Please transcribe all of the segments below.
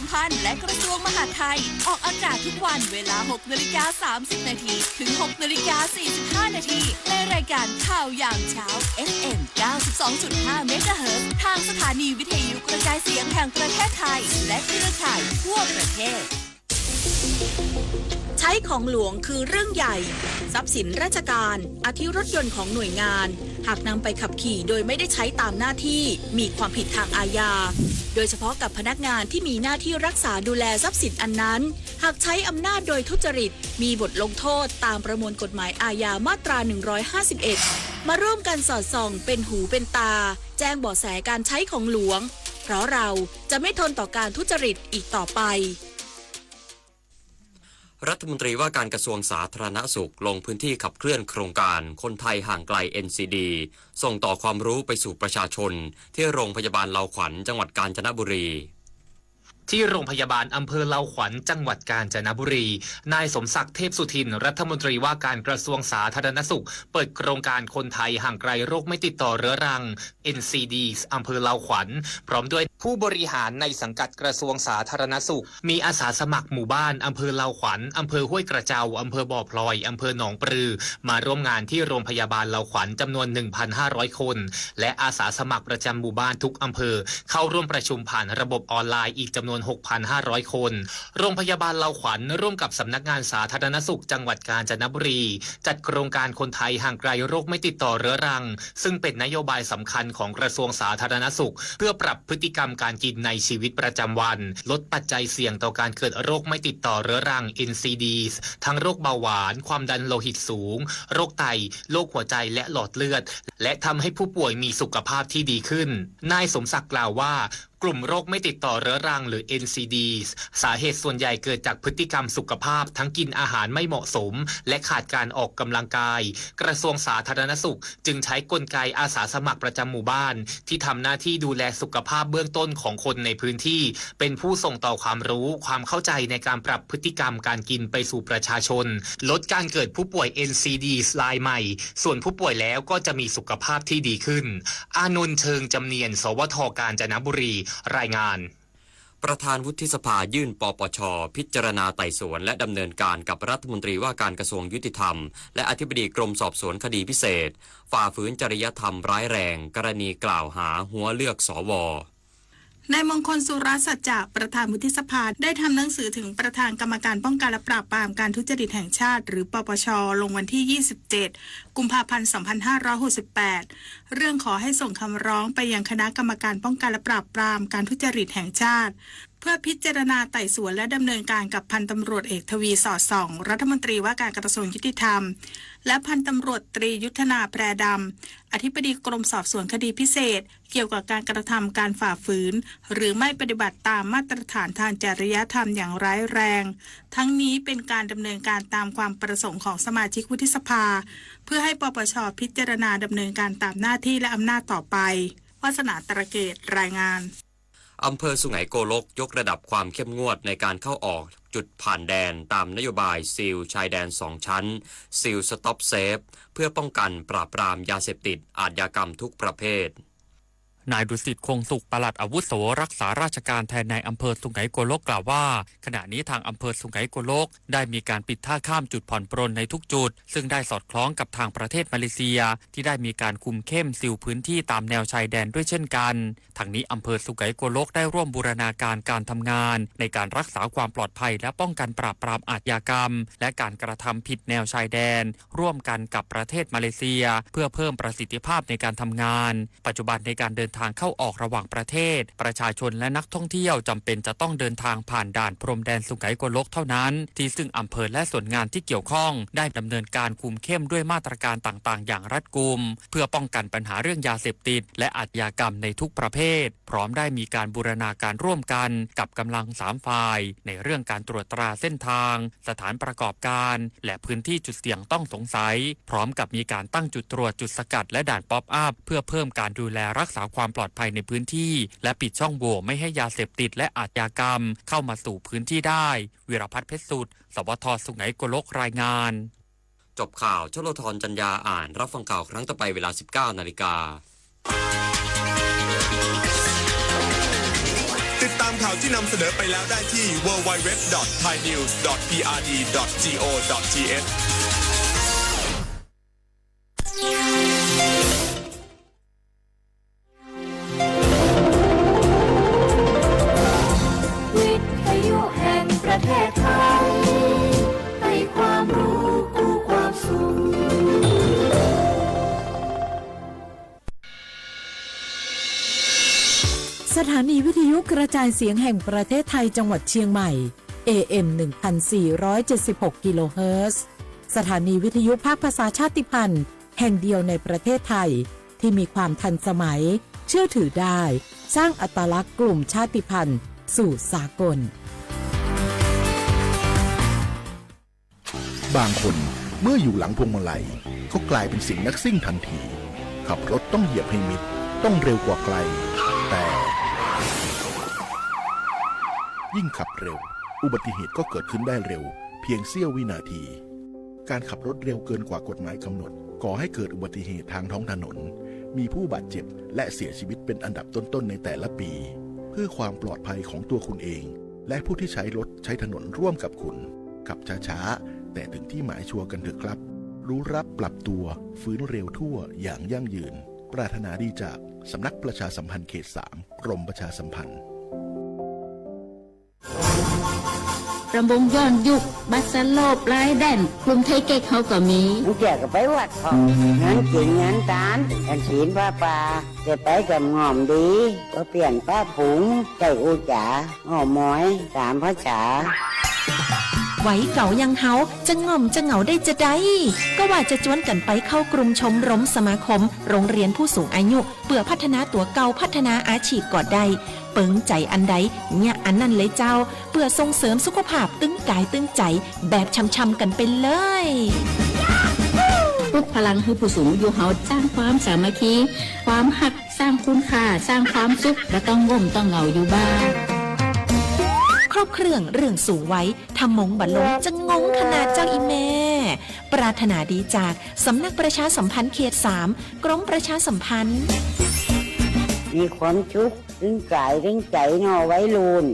พันธ์และกระทรวงมหาดไทย ออกอากาศทุกวันเวลา หกนาฬิกา สามสิบนาที ถึง หกนาฬิกา สี่สิบห้านาที ในรายการข่าวยามเช้า เอฟเอ็ม เก้าสิบสองจุดห้า เมกะเฮิรตซ์ ทางสถานีวิทยุกระจายเสียงแห่งประเทศไทย และเครือข่ายทั่วประเทศ ใช้ของหลวงคือเรื่องใหญ่ ทรัพย์สินราชการ อาทิรถยนต์ของหน่วยงาน หากนำไปขับขี่โดยไม่ได้ใช้ตามหน้าที่ มีความผิดทางอาญา โดยเฉพาะกับพนักงานที่มีหน้าที่รักษาดูแลทรัพย์สินอันนั้น หากใช้อำนาจโดยทุจริต มีบทลงโทษตามประมวลกฎหมายอาญามาตรา หนึ่งร้อยห้าสิบเอ็ด มาร่วมกันสอดส่องเป็นหูเป็นตา แจ้งเบาะแสการใช้ของหลวง เพราะเราจะไม่ทนต่อการทุจริตอีกต่อไป รัฐมนตรีว่าการกระทรวงสาธารณสุขลงพื้นที่ขับเคลื่อนโครงการคนไทยห่างไกล เอ็นซีดี ส่งต่อความรู้ไปสู่ประชาชนที่โรงพยาบาลเลาขวัญ จังหวัดกาญจนบุรี ที่โรงพยาบาลอำเภอเลาขวัญ จังหวัดกาญจนบุรี นายสมศักดิ์ เทพสุทิน รัฐมนตรีว่าการกระทรวงสาธารณสุข เปิดโครงการคนไทยห่างไกลโรคไม่ติดต่อเรื้อรัง เอ็นซีดี อำเภอเลาขวัญ พร้อมด้วยผู้บริหารในสังกัดกระทรวงสาธารณสุข มีอาสาสมัครหมู่บ้าน อำเภอเลาขวัญ อำเภอห้วยกระเจา อำเภอบ่อพลอย อำเภอหนองปลือ มาร่วมงานที่โรงพยาบาลเลาขวัญ จำนวน หนึ่งพันห้าร้อยคน และอาสาสมัครประจำหมู่บ้านทุกอำเภอ เข้าร่วมประชุมผ่านระบบออนไลน์อีกจำนวน หกพันห้าร้อยคน โรงพยาบาลเลาขวัญ ร่วมกับสำนักงานสาธารณสุขจังหวัดกาญจนบุรี จัดโครงการคนไทยห่างไกลโรคไม่ติดต่อเรื้อรัง ซึ่งเป็นนโยบายสำคัญของกระทรวงสาธารณสุข เพื่อปรับพฤติกรรมการกินในชีวิตประจำวัน ลดปัจจัยเสี่ยงต่อการเกิดโรคไม่ติดต่อเรื้อรัง เอ็นซีดี ทั้งโรคเบาหวาน ความดันโลหิตสูง โรคไต โรคหัวใจ และหลอดเลือด และทำให้ผู้ป่วยมีสุขภาพที่ดีขึ้น นายสมศักดิ์กล่าวว่า กลุ่มโรคไม่ติดต่อเรื้อรัง หรือ เอ็นซีดี สาเหตุส่วนใหญ่เกิดจากพฤติกรรมสุขภาพ ทั้งกินอาหารไม่เหมาะสม และขาดการออกกำลังกาย กระทรวงสาธารณสุข จึงใช้กลไกอาสาสมัครประจำหมู่บ้าน ที่ทำหน้าที่ดูแลสุขภาพเบื้องต้นของคนในพื้นที่ เป็นผู้ส่งต่อความรู้ ความเข้าใจในการปรับพฤติกรรมการกินไปสู่ประชาชน ลดการเกิดผู้ป่วย เอ็นซีดี รายใหม่ ส่วนผู้ป่วยแล้วก็จะมีสุขภาพที่ดีขึ้น อานนท์ เชิงจำเนียน สวท กาญจนบุรี รายงาน ประธานวุฒิสภายื่น ปปช พิจารณาไต่สวนและดำเนินการกับรัฐมนตรีว่าการกระทรวงยุติธรรม และอธิบดีกรมสอบสวนคดีพิเศษ ฝ่าฝืนจริยธรรมร้ายแรง กรณีกล่าวหาหัวเลือกสว นายมงคล สุรสัจจะ ประธานวุฒิสภา ได้ทำหนังสือถึงประธานกรรมการป้องกันและปราบปรามการทุจริตแห่งชาติ หรือ ปปช ลงวันที่ ยี่สิบเจ็ด กุมภาพันธ์ สองพันห้าร้อยหกสิบแปด เรื่องขอให้ส่งคำร้องไปยังคณะกรรมการป้องกันและปราบปรามการทุจริตแห่งชาติ เพื่อพิจารณาไต่สวนและดำเนินการกับพันตำรวจเอก ทวี สอดส่อง รัฐมนตรีว่าการกระทรวงยุติธรรม และพันตำรวจตรี ยุทธนา แพรดำ อธิบดีกรมสอบสวนคดีพิเศษ เกี่ยวกับการกระทำการฝ่าฝืน หรือไม่ปฏิบัติตามมาตรฐานทางจริยธรรมอย่างร้ายแรง ทั้งนี้เป็นการดำเนินการตามความประสงค์ของสมาชิกวุฒิสภา เพื่อให้ ปปช พิจารณาดำเนินการตามหน้าที่และอำนาจต่อไป วาสนา ตระเกต รายงาน อำเภอสุไหงโกลกยกระดับความเข้มงวดในการเข้าออกจุดผ่านแดนตามนโยบายซีลชายแดนสองชั้น Seal Stop Safe เพื่อป้องกันปราบปรามยาเสพติดอาชญากรรมทุกประเภท นายดุสิต คงสุข ปลัดอาวุโสรักษาราชการแทนนายอำเภอสุไหงโกลกกล่าวว่า ขณะนี้ทางอำเภอสุไหงโกลกได้มีการปิดท่าข้ามจุดผ่อนปรนในทุกจุด ซึ่งได้สอดคล้องกับทางประเทศมาเลเซีย ที่ได้มีการคุมเข้มซีลพื้นที่ตามแนวชายแดนด้วยเช่นกัน ทั้งนี้อำเภอสุไหงโกลกได้ร่วมบูรณาการการทำงานในการรักษาความปลอดภัยและป้องกันปราบปรามอาชญากรรม และการกระทำผิดแนวชายแดน ร่วมกันกับประเทศมาเลเซีย เพื่อเพิ่มประสิทธิภาพในการทำงาน ปัจจุบันในการเดินทางเข้าออกระหว่างประเทศ ประชาชนและนักท่องเที่ยวจำเป็นจะต้องเดินทางผ่านด่านพรมแดนสุไหงโกลกเท่านั้น ที่ซึ่งอำเภอและส่วนงานที่เกี่ยวข้องได้ดำเนินการคุมเข้มด้วยมาตรการต่างๆ อย่างรัดกุม เพื่อป้องกันปัญหาเรื่องยาเสพติด และอาชญากรรมในทุกประเภท พร้อมได้มีการบูรณาการร่วมกันกับกำลังสามฝ่าย ในเรื่องการตรวจตราเส้นทาง สถานประกอบการ และพื้นที่จุดเสี่ยงต้องสงสัย พร้อมกับมีการตั้งจุดตรวจจุดสกัดและด่านป๊อปอัพ เพื่อเพิ่มการดูแลรักษาความปลอดภัยในพื้นที่ และปิดช่องโหว่ไม่ให้ยาเสพติดและอาชญากรรมเข้ามาสู่พื้นที่ได้ วีรพัฒน์ เพชรสุด สวท สุไหงโกลก รายงาน จบข่าว ชลธร จันยา อ่าน รับฟังข่าวครั้งต่อไปเวลา สิบเก้านาฬิกา ติดตาม ข่าวที่นำเสนอไปแล้วได้ที่ ดับเบิลยู ดับเบิลยู ดับเบิลยู ดอท ไทยนิวส์ ดอท พีอาร์ดี ดอท จี โอ ดอท ที เอช วิทยุแห่งประเทศไทย ให้ความรู้คู่ความสุข สถานีวิทยุกระจายเสียงแห่งประเทศไทยจังหวัดเชียงใหม่ เอ เอ็ม หนึ่งพันสี่ร้อยเจ็ดสิบหก กิโลเฮิรตซ์ สถานีวิทยุภาคภาษาชาติพันธุ์แห่งเดียวในประเทศไทย ที่มีความทันสมัย เชื่อถือได้ สร้างอัตลักษณ์กลุ่มชาติพันธุ์สู่สากล บางคนเมื่ออยู่หลังพวงมาลัยก็กลายเป็นเสียงนักซิ่งทันที ขับรถต้องเหยียบให้มิด ต้องเร็วกว่าใคร แต่ ยิ่งขับเร็ว อุบัติเหตุก็เกิดขึ้นได้เร็ว เพียงเสี้ยววินาที การขับรถเร็วเกินกว่ากฎหมายกำหนด ก่อให้เกิดอุบัติเหตุทางท้องถนน มีผู้บาดเจ็บ และเสียชีวิตเป็นอันดับต้นๆในแต่ละปี เพื่อความปลอดภัยของตัวคุณเอง และผู้ที่ใช้รถใช้ถนนร่วมกับคุณ ขับช้าๆ แต่ถึงที่หมายชัวร์กันเถอะครับ รู้รักปรับตัว ฟื้นเร็วทั่วอย่างยั่งยืน ปรารถนาดีจากสำนักประชาสัมพันธ์เขตสาม กรมประชาสัมพันธ์ รำวงย้อนยุค บัสโลปลายแดน กรุงเทพเก๊กเขาก็มี มันเกี่ยวกับไปวัดของ งานกินงานทาน กันศีลผ้าป่า แต่ไปกับง่อมดี ก็เปลี่ยนป้าผง ใส่กูจ๋า อ้อมอย สามภาษา วัยเก่าอย่างเฮา จะง่อมจะเหงาได้จะใด ก็ว่าจะจวนกันไปเข้ากลุ่มชมรมสมาคม โรงเรียนผู้สูงอายุ เปื่อพัฒนาตั๋วเก่า พัฒนาอาชีพก็ได้ เปิงใจอันใด เยียะอันนั้นเลยเจ้า เปื่อส่งเสริมสุขภาพตึงกายตึงใจ แบบช่ำๆกันไปเลย ปลุกพลังให้ผู้สูงอายุเฮา สร้างความสามัคคี ความฮัก สร้างคุณค่า สร้างความสุข บ่ต้องง่มต้องเหงาอยู่บ้าน ครบเครื่องเรื่องสูงวัย ถ้ามงบ่ลงจะงงขนาดเจ้าอีแม่ ปรารถนาดีจากสำนักประชาสัมพันธ์เขตสาม กรมประชาสัมพันธ์ มีความสุข ตึงกายตึงใจเนาะ วัยรุ่น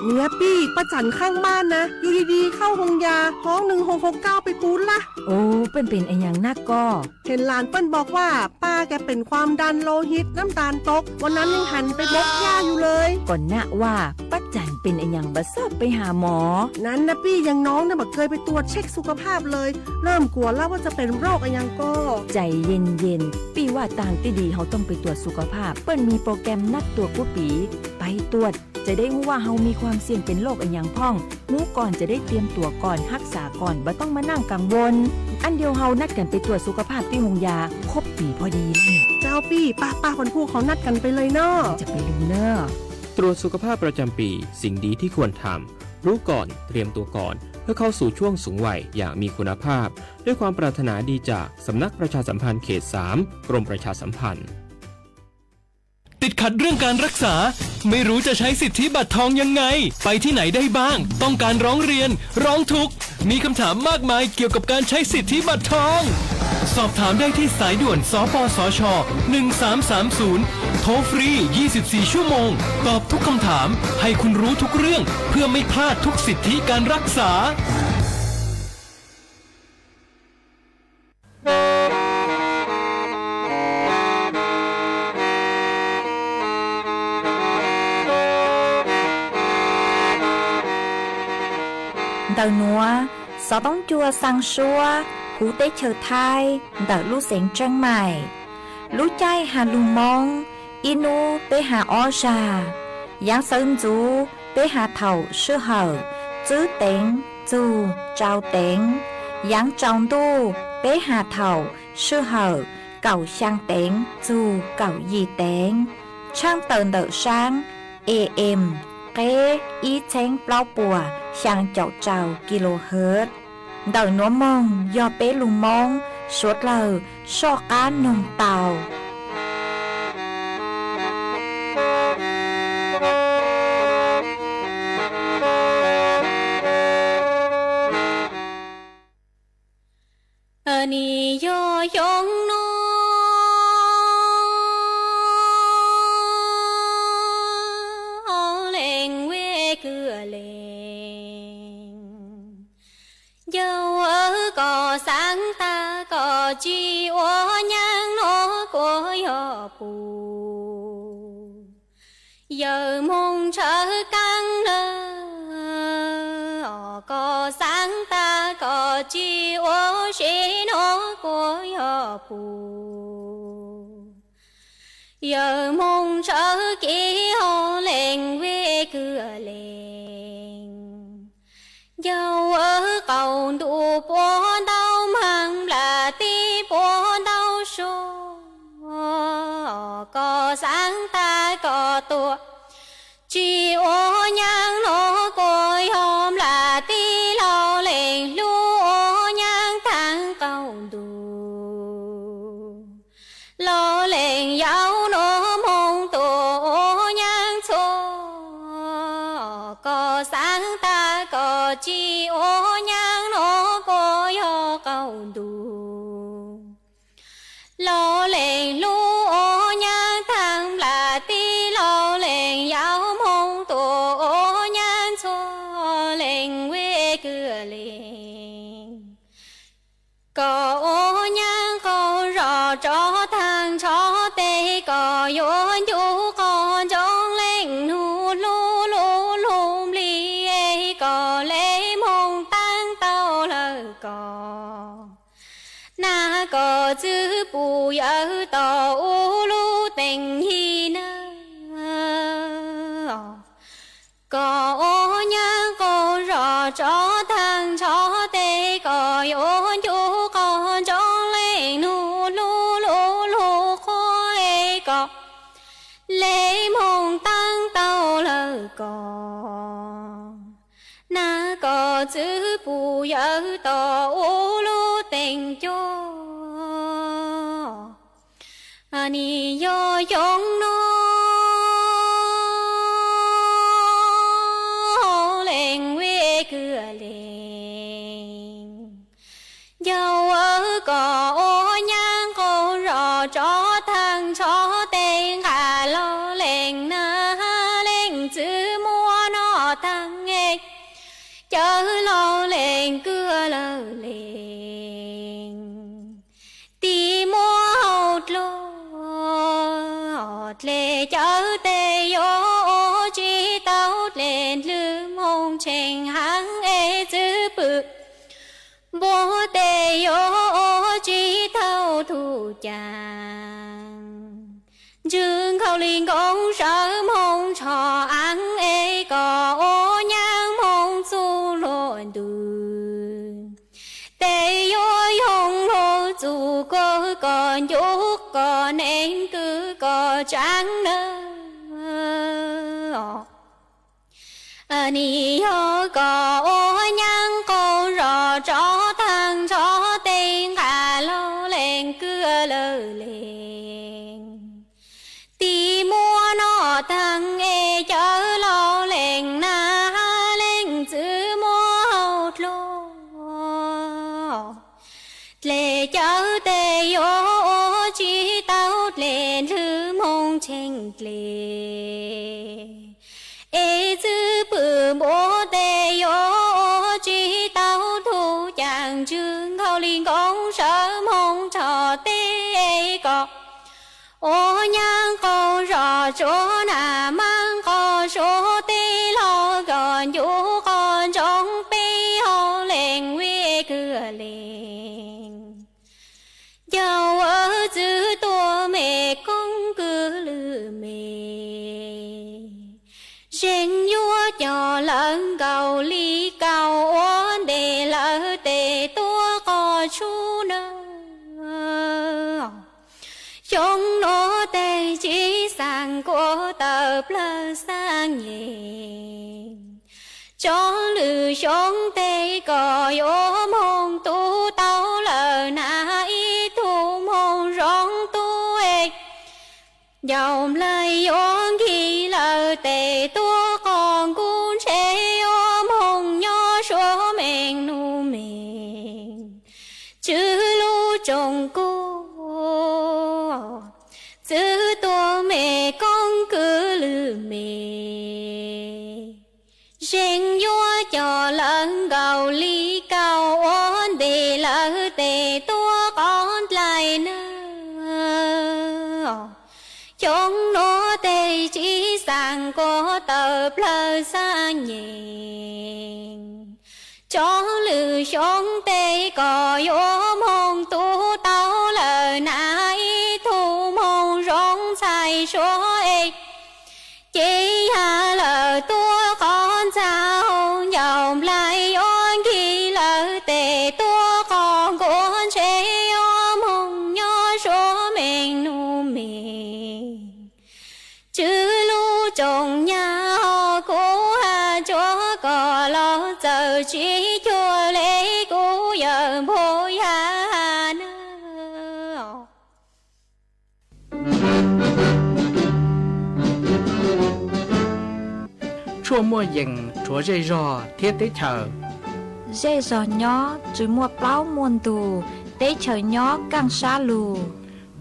เมียปี้ ป้าจั๋นข้างบ้านนะ อยู่ดีๆ เข้าโฮงยา ฮ้อง หนึ่งหกหกเก้า ไปปูนละ โอ้ เปิ้นเป๋นอะหยังนักก่อ เห็นหลานเปิ้นบอกว่า ป้าแกเป็นความดันโลหิต น้ำตาลตก วันนั้นยังหันไปบกหญ้าอยู่เลย ก่อนนะว่า ป้าจั๋นเป๋นอะหยังบ่ชอบไปหาหมอ นั้นนะปี้ อย่างน้องเนี่ยบ่เคยไปตรวจเช็คสุขภาพเลย เริ่มกลัวแล้วว่าจะเป็นโรคอะหยังก่อ ใจเย็นๆ ปี้ว่าตางตี้ดีเฮาต้องไปตรวจสุขภาพ เปิ้นมีโปรแกรมนัดตรวจกู้ปี๋ ไปตรวจ จะได้ฮู้ว่าเฮามีความเสี่ยงเป็นโรคอะหยังพ่อง ฮู้ก่อนจะได้เตรียมตั๋วก่อน ฮักษาก่อน บ่ต้องมานั่งกังวล อันเดียวเฮานัดกั๋นไปตรวจสุขภาพตี้โฮงยา ครบปี๋พอดีเลย เจ้าปี้ ป้าๆ วันพูกเฮานัดกั๋นไปเลยเนาะ จะไปลืมเน่อ ตรวจสุขภาพประจำปี สิ่งดีที่ควรทำ รู้ก่อน เตรียมตัวก่อน เพื่อเข้าสู่ช่วงสูงวัยอย่างมีคุณภาพ ด้วยความปรารถนาดีจากสำนักประชาสัมพันธ์เขตสาม กรมประชาสัมพันธ์ ติดขัดเรื่องการรักษา ไม่รู้จะใช้สิทธิบัตรทองยังไง ไปที่ไหนได้บ้าง ต้องการร้องเรียน ร้องทุกข์ มีคำถามมากมายเกี่ยวกับการใช้สิทธิบัตรทอง สอบถามได้ที่สายด่วน สปสช หนึ่งสามสามศูนย์ โทรฟรี ยี่สิบสี่ ชั่วโมง ตอบทุกคำถาม ให้คุณรู้ทุกเรื่อง เพื่อไม่พลาดทุกสิทธิการรักษา Ntawm nuav, xov tooj cua xaa suab huv teb chaws Thaib ntawm lub xeev Tseeb Maim. Lub caij has lug Moob, ib nub peb has ob zag. Yaav xawv ntxuv peb has thaum sij hawm tswb teev txug tsau teev. Yaav tsaus ntuj peb has thaum sij hawm kaum xyaa teev txug kaum yim teev. Tshaaj tawm ntawm saab A M qeb ib txheeb plaub puas xyaa caum rau kilohertz. Ntawm nuav moog yog peb lug Moob suav dlawg soj qaab noog tau. Nwg yog xyoo nuav tsis ua nyaab nuav kuas yog pum. Yawg moog tshawb kaab nawb, koj xaav tag koj tsis ua si nuav kuas yog pum. Yawg moog tshawb kiv hauv leeg vij kws leeg, yawg qaum ntuj puab ntau maag nplaim tij puab ntau sua, koj xaav tag koj tuaj tsis ua nyaab nuav kuas yog nplaim tij lug leeg lug ua nyaab thaam qaum ntuj. Lug leeg yau nuav moog tuaj ua nyaab txhua, koj xaav tag koj tsis ua nyaab nuav kuas yog qaum ntuj. Lug leeg lug ua nyaab thaam nplaim tij lug leeg yau moog tuaj ua nyaab txhua, leeg vij kws leeg. Koj ua nyaab qaug zog tso thaam tsho teg, koj yuav ncu qog ntsoov leej nug lug lug lug nplig es koj le moog taab tau lawm koj. Nag koj txwv pum yawg tom u lub teej yig nawb. Koj ua nyaab qaug zog tso thaam tsho teg, koj yuav ncu qog ntsoov leej nug lug lug lug qhuav es koj le moog taab tau lawm koj. Nag koj txwv pum yawg tom u lub teej cua. Nim yog xyoo nuav leej vij kws leeg, yawg koj ua nyaab qaug zog tso thaam tsho teg nqaj lug leej nag leej txwv muab noj taag es cawv lug leej kws lawv leej. Tig muab hauv dluag dlej cawv teg yuav ua tsis tau dlej ndlwg moog tsheej haav es txwv pwm npua teg yuav ua tsis tau tug caag. Ntswg nkaus li nkoos sawv moog tsho aav es koj ua nyaab moog txug luag ntws. Teg yuav yoog luag txug koj, koj ncu koj neeg kws koj tsaav nawb. Nim yog koj ua nyaab qaug zog tso thaam tsho teg nqaj lug leej kws lawv leej. Tig muab noj taag es cawv lug leej nag leej txwv muab hauv dluag dlej cawv teg yuav ua tsis tau dlej ndlwg moog tsheej dlej es txwv pwm npua teg yuav ua tsis tau tug caag. Ntswg nkaus li nkoos sawv moog tsho teg es koj ua nyaab qaug zog tsuav nag maab qog suav teg lug koj ncu qog ntsoov peb hauv leej vij kws leej. Yawg txwv tuaj me koob kws lwm me, zeeg yuav coj lawv nkaus li kaus ua ntej lawv tes tuaj qog tshub nawb. Xyoo nuav teg tsis xaam kuas tawm plawg xaab nyem, tso lwm xyoo teg koj yuav moog tu tau lawm nag ib tug moog zoo tub es. Ncauj nplaig yuav nkig lawv tes tuaj qog nkuj ntshe yuav moog nyob suav meej nub meej tswv lub tsoom kuj. Txwv tuaj me koob kws lwm me, zeeg yuav coj lawv nkaus li kaus ua ntej lawv tes tuaj qog Ua tej txiv xeem kuv tawm plawg xab nyeem, tso lwm xyoo tej kom yuav moog tu tau lawm na, ib tug moog zoo ntxhais suav es ces yog lawm tuaj qhov ntxa hauv ncaus nplai yuav nkig lawm tes tuaj qhov nkuaj ntshe yuav moog nyob suav meej num meej. Tswv lub tsoom nyab hos kuv has tsuav kom los txawm tsis cuag le kuv yawm npua yaj na. Tshuaj muaj yees rhuav zej zog thiab teb chaws. Zej zog nyob tsis muaj plaub muaj ntug, teb chaws nyob kaaj sab lug.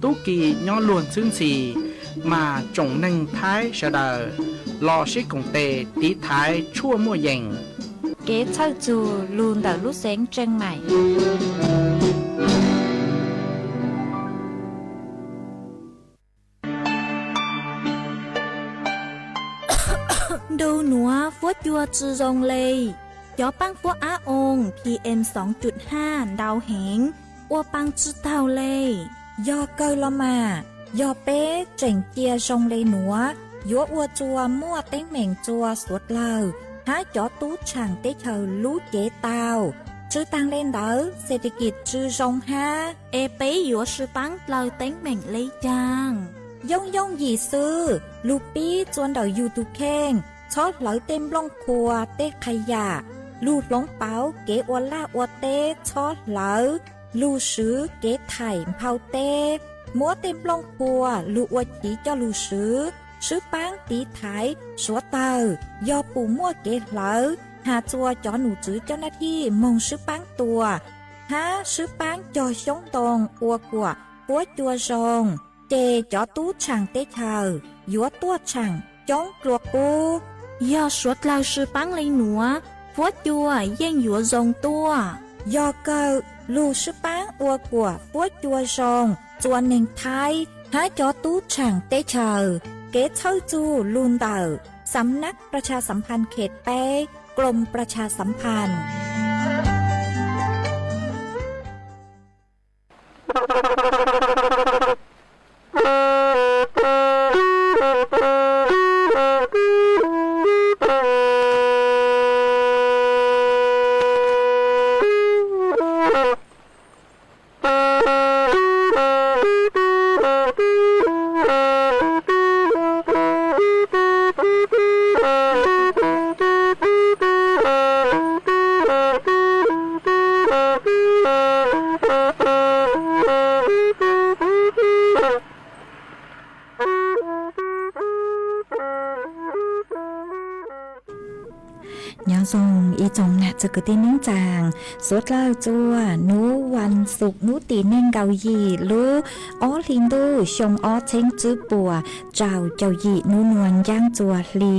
Tub ki nyob luag ntxhwb ntxhi, mas tsoom neeg Thaib sawv daws los sib koom tes tiv thaiv tshuaj muaj yees. Kev txhawj txug lug ntawm lub xeev Tseej Maim. Ntu nuav fuab cua tsi zoo le, cov paab fuab ab oo PM soo cum haj ntau heev, ua paa tsi taug le. Yog kawg los mas, yog peb tseem cia zoo le nuav, yuav ua txuas muaj teeb meem txua Suav dlawg hab cov tub tshaam teb chaws lub cev tau. Tsi taag le ntawd, xes tes kis tsi zoo hab. Es peb yuav sib paab dlaw teeb meem le caag? Yooj yooj yim xwb, lug pib txua ntawm yug tug kheej, txhob hlawv tej nplooj qhuav tej qha yam, lug hloov pauv kev ua laj ua teb txhob hlawv, lug swv kev thaim nphau teb, muab tej nplooj qhuav lug ua chiv coj lug swv, sib paab tiv thaiv Suav dlawg, yog pum muaj kev hlawv, has txua cov num tswv coj naj thij moog sib paab tua, hab sib paab cog xyoob ntoo ua kuam fuab cua zoo, ces cov tub tshaam teb chaws yuav tuaj tshaam coob dlua qub. Yog Suav dlawg sib paab le nuav, fuab cua yeej yuav zoo tuaj. Yog kawg, lug sib paab ua kuam fuab cua zoo txua neeg Thaib hab cov tub tshaam teb chaws. Kev txhawj txug lug ntawm Sam Nab Pra Cha Sam Phan Khet peb, Klom Pra Cha Sam Phan. Nyob zoo ib tsoom nam txwv kwv tij neej tsaa, suav dlawg txua nub vas xuv nub tim neeg nkaus yim lub ob hli ntuj xyoo ob txheeb tsib puas rau caum yim nub nua ncaaj txua hli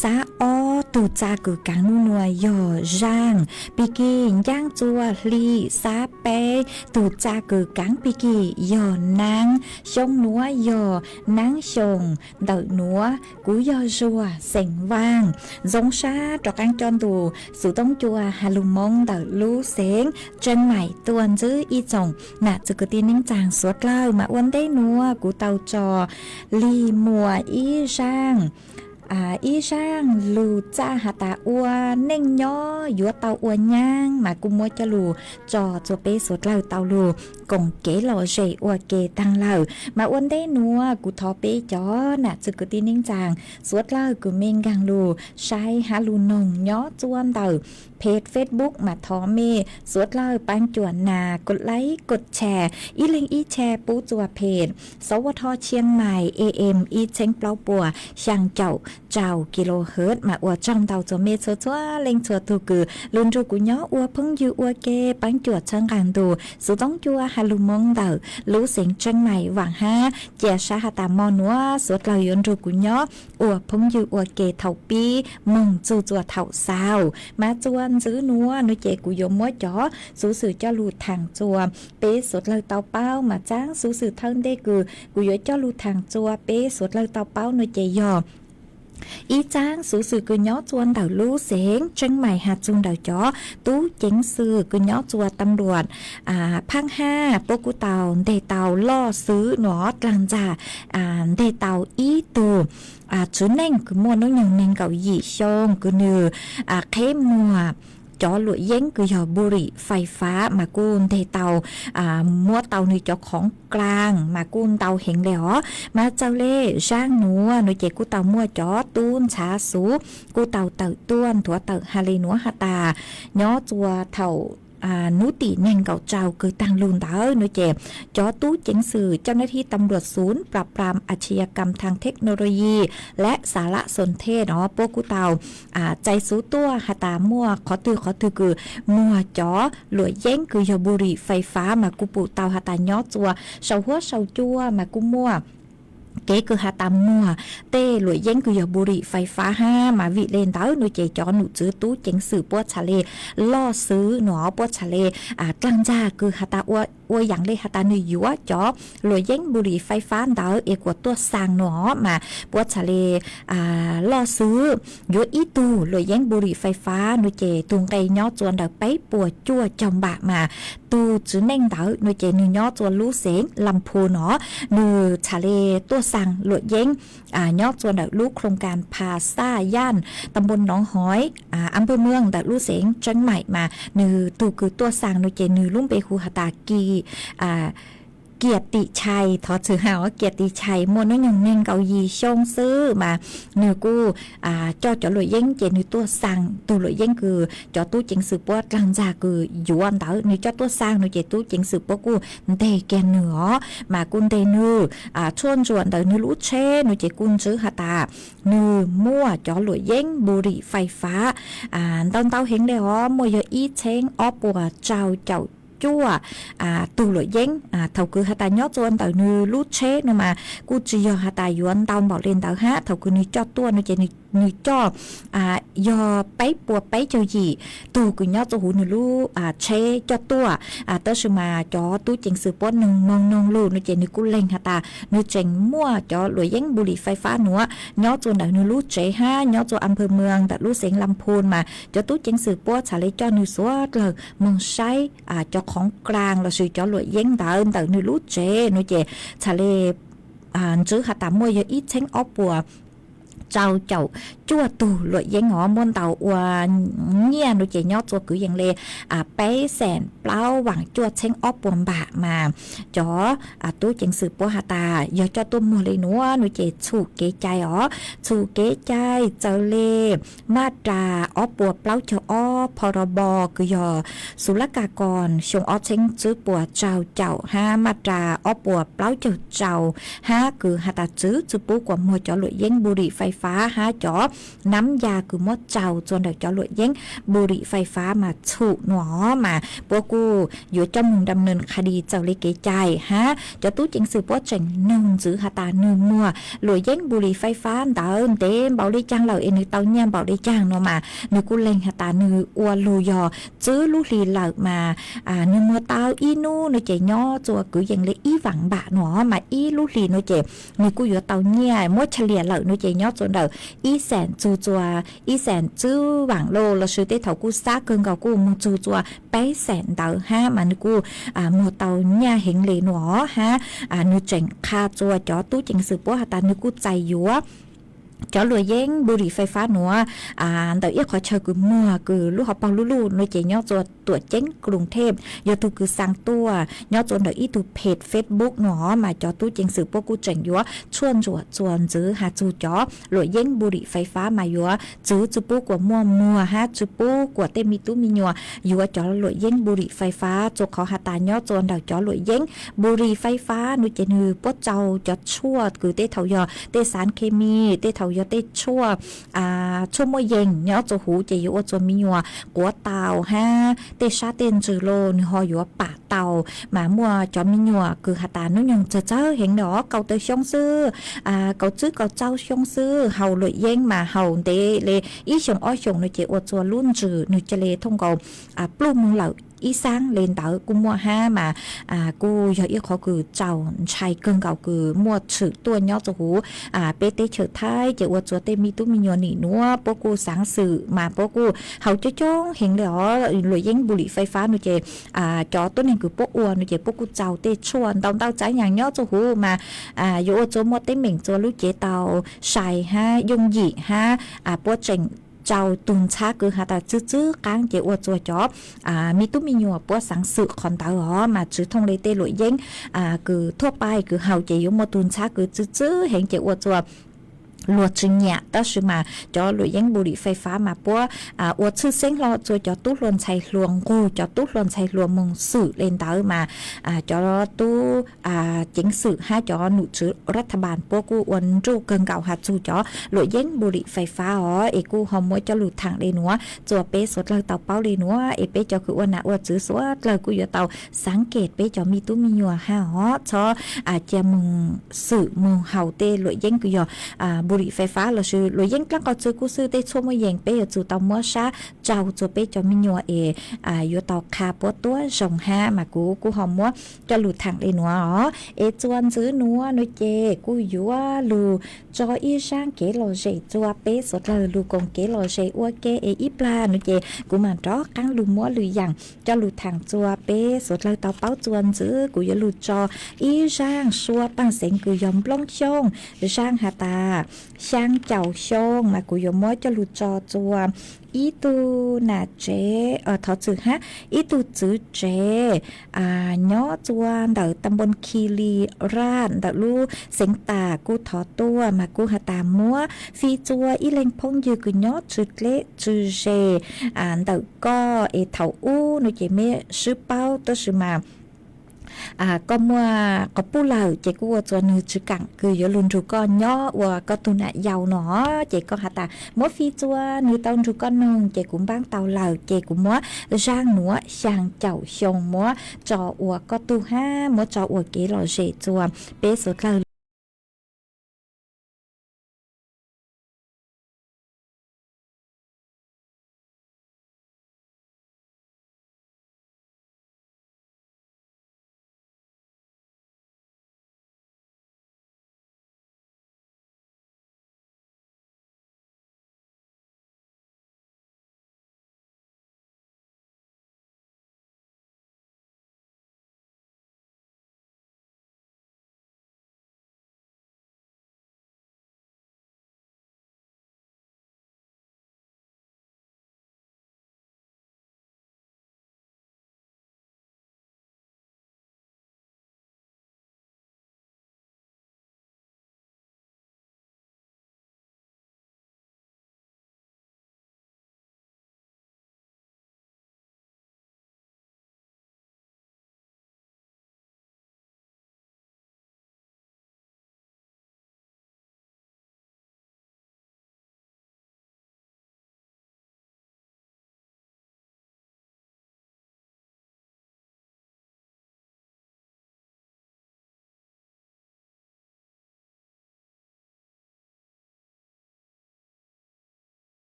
xab ob, tug txaj kws kaav nub nua yog zaaj pig kig, ncaaj txua hli xab peb, tug txaj kws kaav pig kig yog naab, xyoo nuav yog naab xyoo ntawm nuav. Kuv yog Zuag xeem Vaaj, zoo sab rov qaab coj ntu xuv toob cua has lug Moob ntawm lub xeev Tseem Maim tuaj ntsib ib tsoom nam txwv kwv tij neej tsaa suav dlawg. Mas ua ntej nuav kuv tau tso lig muas ib zaaj, ib zaaj lug txaj has tas ua neej nyob yuav tau ua nyaab, mas kuj muab coj lug tso txua peb suav dlawg tau lug koom kev lom zem ua ke taag lawm. Mas ua ntej nuav kuv thov peb cov nam txwv kwv tij neej tsaa suav dlawg kws mej nkaag lug saib hab lug noog nyob txua ntawm peg Facebook, mas thov mej suav dlawg paab cuam nas kos laib kos tshare, ib leeg ib tshare pub txua peg Sawv Tho Tshiab Mais AM ib txheeb plaub puas xyaa caum. rau kilohertz mas ua tsaug ntau txhua me txhua txhua leej txhua tug kws lug nrug kuv nyob ua phooj ywg ua ke, paab cuam txhawb nqaa ntu xuv toob cua has lug Moob ntawm lub xeev Tseeb Mais vaam hab cia sab has tas mo nuav suav dlawg yuav nrug kuv nyob ua phooj ywg ua ke thaum pib moog txug txua thaum xaus. Mas txua ntxiv nuav nuav ces kuv yuav muab cov xuv xwm coj lug thaam txua peb suav dlawg tau paub, mas txaam xuv xwm thawj ntej kws kuv yuav coj lug thaam txua peb suav dlawg tau paub nuav ces yog ib txaab xuv xwm kws nyob txua ntawm lub xeev Tseeb Mais has txug ntawm cov tub ceev xwm kws nyob txua tam luam phaab hab puab kuj tau nteg tau loj xwb nuav dlaag ntxag nteg tau ib tug txiv neej kws muaj nub nyoog neeg nkaum yim xyoo kws nwg qheb muag cov luam yeeb kws yog bu lim fais fab mas kuj nteg tau muab tau nwg cov khoov klaag mas kuj ntau heev le os. Mas txawm le zaaj nuav nuav ces kuj tau muaj cov tub ntxhab xuv kuj tau tawm tuaj nthuav tawm has le nuav has tas nyob txua thaum nub tim neeg nkaum rau kws taag lug ntawd nuav ces cov tub ceev xwm เจ้าหน้าที่ตำรวจศูนย์ปราบปรามอาชญากรรมทางเทคโนโลยีและสารสนเทศ no puab kuj tau txais xuv tuaj has tas muaj qhov twg qhov twg kws muag cov luam yeeb kws yog bu lim fais fab mas kuj pum tau has tas nyob txua saum huab saum cua mas kuj muaj kev kws has tas muag tej luam yeeb kws yog bu lim fais fab hab mas vim le ntawd nuav ces cov num tswv tub ceev xwm puab txhad le loj xwb nuav puab txhad le dlaag ntxag kws has tas ua yaam le has tas nwg yuav cov luam yeeb bu lim fais fab ntawd es kuas tuaj xaa nuav mas puab txhad le loj xwb yuav ib tug luam yeeb bu lim fais fab nuav ces tug nqe nyob txua ntawm peb puas cuaj caug npam mas tug txiv neej ntawd nuav ces nwg nyob txua lub xeev Lam Phu no nwg txhad le tuaj xaa luam yeeb nyob txua ntawm lub โครงการ Pha Xaj Yaj, ตำบลหนองหอย อำเภอเมือง ntawm lub xeev Tseeb Mais mas nwg tug kws tuaj xaa nuav ces nwg lub npe hu has tas Ki Kiam Tim Chais, thov txhwm has Kiam Tim Chais muaj nub nyoog neeg nkaum yim xyoo xwb mas nwg kuj coj cov luam yeeb ces nwg tuaj xaa tug luam yeeb kws cov tub ceev xwm puab dlaag ntxag kws yuav ntawd nwg coj tuaj xaa nuav ces tub ceev xwm puab kuj nteg kiag nwg os mas kuj nteg nwg tshuaj ntsuam ntawm nwg lub tsheb nuav ces kuj ntswv has tas nwg muaj cov luam yeeb bu lim fais fab ntau ntau heev le os, muaj yog ib txheeb ob puas rau caum cuaj tug luam yeeb. Thaum kws has tas nyob txua ntawm nwg lub tsheb nuav mas kuj tsis yog has tas yuav ntau npaum le ntawd hab, thaum kws nwg coj tuaj nuav ces nwg coj yog peb puas peb caug yim tug kws nyob txua huv nwg lub tsheb coj tuaj. Tab sis mas cov tub ceev xwm puab noog moog noog lug nuav ces nwg kuj leeg has tas nwg tseem muaj cov luam yeeb bu lim fais fab nuav nyob txua ntawm nwg lub tsev hab nyob txua อำเภอเมือง ntawm lub xeev Lam Phu mas cov tub ceev xwm puab txhad le coj nwg suav dlawg moog saib cov khoov klaag lossis cov luam yeeb ntawd ntawm nwg lub tsev nuav ces txhad le ntswv has tas muaj yog ib txheeb ob puas rau caum cuaj tug luam yeeb os, muab ntau ua nyiaj nuav ces nyob txua kwv yees le peb xees plaub vaam cuaj txheeb ob puas npam mas cov tub ceev xwm puab has tas yog coj tuaj muag le nuav nuav ces txhum kev cai os, txhum kev cai txawv le maj ras ob puas plaub caug ob pho ro bo kws yog xuv lab kas kos xyoo ob txheeb tswb puas rau caum hab maj ras ob puas plaub caug rau hab kws has tas txwv tsi pub kuas muag cov luam yeeb bu lim fais fab hab cov nab ya kws muab tsau txua ntawm cov luam yeeb bu lim fais fab mas txhum nuav mas puab kuj yuav coj moog dam nws qha dis txawm le kev cai hab cov tub ceev xwm puab tseem noog ntxiv has tas nwg muag luam yeeb bu lim fais fab ntawd ntev npaum le caag lawm es nwg tau nyiaj npaum le caag nuav mas nwg kuj leeg has tas nwg ua lug yog tswb lub hli lawm mas nwg muag tau ib nub nuav ces nyob txua kwv yees le ib vaam npam nuav mas ib lub hli nuav ces nwg kuj yuav tau nyiaj muab chaj liam lawm nuav ces nyob txua ntawm ib xees txug txua ib xees tswb vaam lug lossis tej thaum kuj xab kawg nkaus kuj moog txug txua peb xees ntawd hab mas nwg kuj muag tau nyiaj heev le nuav hab nwg tseem qha txua cov tub ceev xwm puab has tas nwg kuj txais yuav cov luam yeeb bu lim fais fab nuav ntawm ib qhov chaw kws muag kws lub hauv paug luj luj nuav ces nyob txua Tuam Ceeb Kruv Thej yog tug kws xaa tuaj nyob rua ntawm ib tug peg Facebook no mas cov tub ceev xwm puab kuj tseem yuav tshuaj ntsuam txuas ntxiv has txug cov luam yeeb bu lim fais fab mas yuav txwv tsi pub kuas muaj muag hab tsi pub kuas tej me tub me nyuam yuav cov luam yeeb bu lim fais fab, rua qhov has tas nyob rua ntawm cov luam yeeb bu lim fais fab no ces nwg puab tsau cov tshuaj kws tej thaum yog tej xav khes mis, tej thaum yog tej tshuaj, tshuaj muaj yees nyob rua huv ces yuav ua rua me nyuam quav taus hab tej sab tej ntsws los nwg ho yuav pam taus mas muaj cov me nyuam kws has tas nub nyoog tsawg tsawg heev no, kaum tawm xyoo xwb, kaum tsib kaum rau xyoo xwb haus luam yeeb mas haus ntev le ib xyoos ob xyoos no ces ua rua lub ntsws nwg ca le thooj nkaus pluj moog lawm ib xaab le ntawd kuj muaj hab mas kuj yog ib qhov kws txaus ntshai kawg nkaus kws muaj tshwm tuaj nyob rua huv peb teb chaws Thaib ces ua rua tej me tub me nyuam nim nuav puab kuj xaav xwm mas puab kuj haus coob coob heev le os luam yeeb bu lim fais fab no ces cov tuab neeg kws puab ua no ces puab kuj tsau tej tshuaj ntau ntau tsav yaam nyob rua huv mas yuav ua rua muaj teeb meem rua lub cev tau sai hab yooj yim hab puab tseem tsau tug ntxhab kws has tas tsw tsw qaab ces ua rua cov me tub me nyuam puab xaav xwm qhov ntawd os mas tsi thooj le tej luam yeeb kws thuaj pais kws haus ces yuav muaj tug ntxhab kws tsw tsw heev ces ua rua luag tsi nyam. Tab sis mas cov luam yeeb bu lim fais fab mas puab ua tshwj xeeb hlo rua cov tub hluas ntxhais hluas nqug, cov tub hluas ntxhais hluas moog xwm le ntawd mas cov tub ceev xwm hab cov num tswv ras tha npas puab kuj ua nruj kawg nkaus has txug cov luam yeeb bu lim fais fab os. Es kuj ho muab coj lug thaam le nuav rua peb suav dlawg tau paub le nuav es peb cov kws ua nam ua tswv suav dlawg kuj yuav tau xaav kem peb cov me tub me nyuam hab os, txhob cia moog xwm moog haus tej luam yeeb kws yog bu lim fais fab lossis luam yeeb dlaab qau tsw kuj xwb, tej tshuaj muaj yees peb yuav tsum tau muab sab tsau rua peb cov me nyuam es yuav tau qha puab tuab zoo hab mas kuv kuj ho muab coj lug thaam le nuav os. Es txuas ntxiv nuav no ces kuj yuav lug tso ib zaaj kev lom zem rua peb suav dlawg lug koom kev lom zem ua ke es ib plag no ces kuv mam rov qaab lug muab lwm yaam coj lug thaam rua peb suav dlawg tau paub. Txuas ntxiv kuv yuav lug tso ib zaaj suab paaj xeev kws yog nplooj xyooj, zaaj has tas xyaa caum xyoo mas kuv yuav muab coj lug tso rua ib tug nam tsev, thov txwm hab, ib tug txwv tsev nyob rua ntawm ta npoo Khi Li Raj ntawm lub xeev Tas kuj thov tuaj mas kuj has tas muab fij rua ib leeg phooj ywg kws nyob tsw dleb tsw ze ntawm koj es thaum ub no ces meb swb paub tab sis mas koj muaj quas puj lawm ces kuj ua rua nwg tsi kaam kws yuav lug nrug koj nyob ua koj tug nam yau no, ces koj has tas muab fij rua nwg tau nrug koj noog ces kuv npaab tau lawm ces kuv muab zaaj nuav xyaa caum xyoo muab tso ua koj tug hab muab tso ua kev lom zem rua peb suav dlawg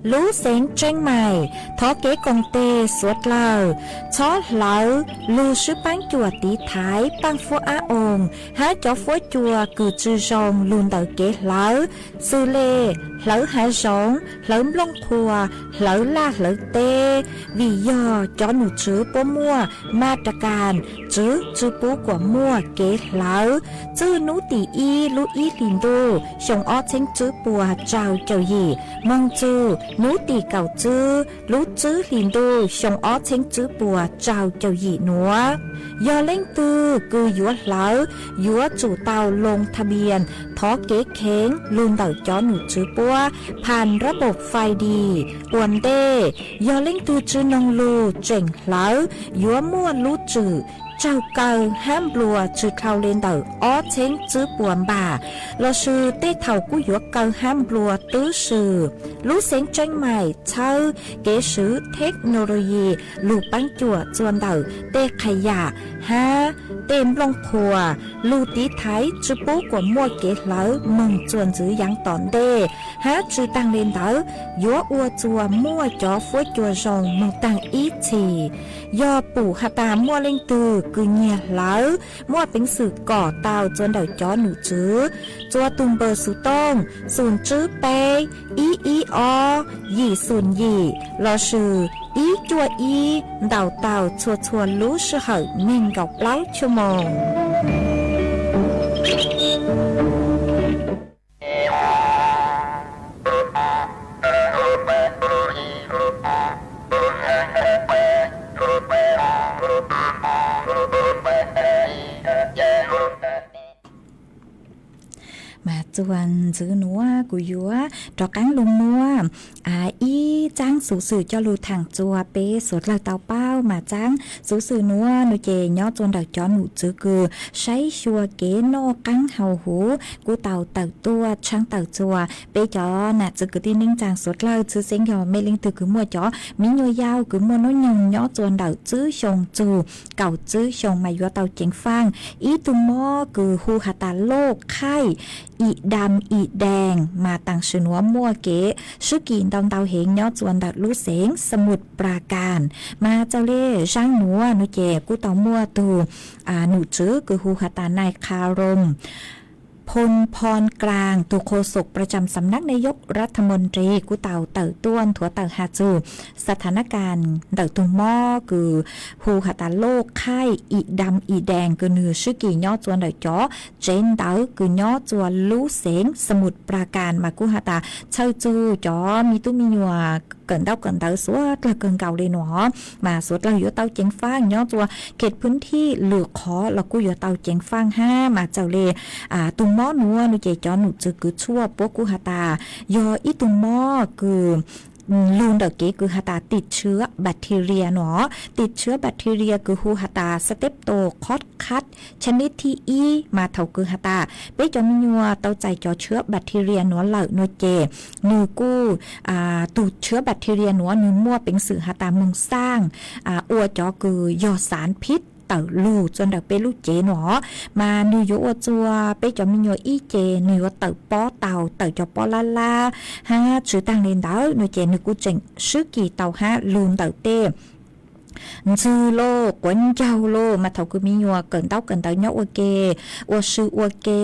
Lub xeev Tseeb Mais, thov kev koom tes suav dlawg txhob hlawv lug swb paab cuam tiv thaiv paaj fuab ab oos hab cov fuab cua kws tsi zoo lug ntawm kev hlawv, xws le hlawv hav zoov, hlawv nplooj qhuav, hlawv laj hlawv teb, vim yog cov nom tswv puab muaj ma ra kas tswv tsi pub kuam muaj kev hlawv. Txwj nub tim ib lub ib hlis ntuj xyoo ob txheeb tswb puas rau caum yim moog txug nub tim kaum tswb lub tswb hlis ntuj xyoo ob txheeb tswb puas rau caum yim nuav. Yog leej twg kws yuav hlawv, yuav tsum tau loo tha npias thov kev kheev lug ntawm cov nom tswv puab phas rab npaum fais dis ua ntej. Yog leej twg tsi noog lug tseem hlawv, yuav muaj lub tswm tsaug kaw hab nplua tsi dhau le ntawm ob txheeb tswb puas npam, lossis tej thaum kuj yuav kaw hab nplua twb swm. Lub xeev Tseeb Mais txhawb kev swv thej no lo yis lug paab cuam txuas ntawm tej qha yam hab tej nplooj qhuav lug tiv thaiv tsi pub kuam muaj kev hlawv moog txuas ntxiv yaav tom ntej, hab tsi taag le ntawd yuav ua txuas muaj cov fuab cua zoo moog taag ib txhis. Yog pum has tas muaj leej twg kws nyiag hlawv, muaj peev xwm kom tau txuas ntawm cov nom tswv txuas tug npawb xuv tooj xum tswb peb ib ib ob yim xum yim lossis ib cuaj ib ntaus tau txhua txhua lub sij hawm neeg nkaum plaub chua moos. Mas txuas ntxiv nuav kuv yuav rov qaab lug muab ib txaab xuv xwm coj lug thaam txuas peb suav dlawg tau paub. Mas txaab xuv xwm nuav nuav ces nyob txuas ntawm cov nom tswv kws saib xyuas kev noj qaab haus huv kuj tau tawm tuaj tshaab tawm txuas peb cov nam txiv kwv tij neej tsaa suav dlawg, txhwb xeeb yog mej leej twg kws muaj cov miv nyuas yau kws muaj nub nyoog nyob txuas ntawm tswb xyoo txug kaum tswb xyoo mas yuav tau ceev faaj. Ib tug mob kws hu has tas loj khaij i dam i dees mas taam sim nuav muaj kev swb kis ntau ntau heev nyob txuas ntawm lub xeev Samut Prakan. Mas txawm le zaab nuav nuav ces kuj tau muaj tug nom tswv kws hu has tas nai Kha Rom Phon Phon Klaas, tug qhua xom pra tsam xam nab nayok rathmon ris kuj tau tawm tuaj nthuav tawm has txug sa tha nab kas ntawm tug mob kws hu has tas loj khaij i dam i dees kws nwg swb kis nyob txuas ntawm cov tsev ntawv kws nyob txuas lub xeev Samut Prakan mas kuj has tas txhawj txug cov miv tub miv nyuas kawm ntaub kawm ntawv suav dlawg kawg nkaus le nuav. Mas suav dlawg yuav tau ceev faaj nyob txuas khem phwb thij lwm qhov los kuj yuav tau ceev faaj hab. Mas txawm le tug mob nuav nuav ces cov nom tswv kws tshuaj puab kuj has tas yog ib tug mob kws lug ntawm kev kws has tas tim tshiab bacteria nuav. Tim tshiab bacteria kws hu has tas Streptococcus chlamydia thib ib mas thaum kws has tas peb cov miv nyuas tau txais cov tshiab bacteria nuav lawm nuav ces nwg kuj tug tshiab bacteria nuav nwg muaj peev xwm has tas moog xaaj ua cov kws yog xav phib tawm lug txuas ntawm peb lub cev nuav. Mas nwg yuav ua txuas peb cov miv nyuas ib ce nwg yuav tawm pob tau, tawm cov pob lab lab hab tsi taag le ntawd nuav ces nwg kuj tseem swb kis tau hab lug ntawm tej ntxwg lauj, quav ncaug lauj, mas thaum kws miv nyuas kawm ntaub kawm ntawv nyob ua ke, ua sw ua ke,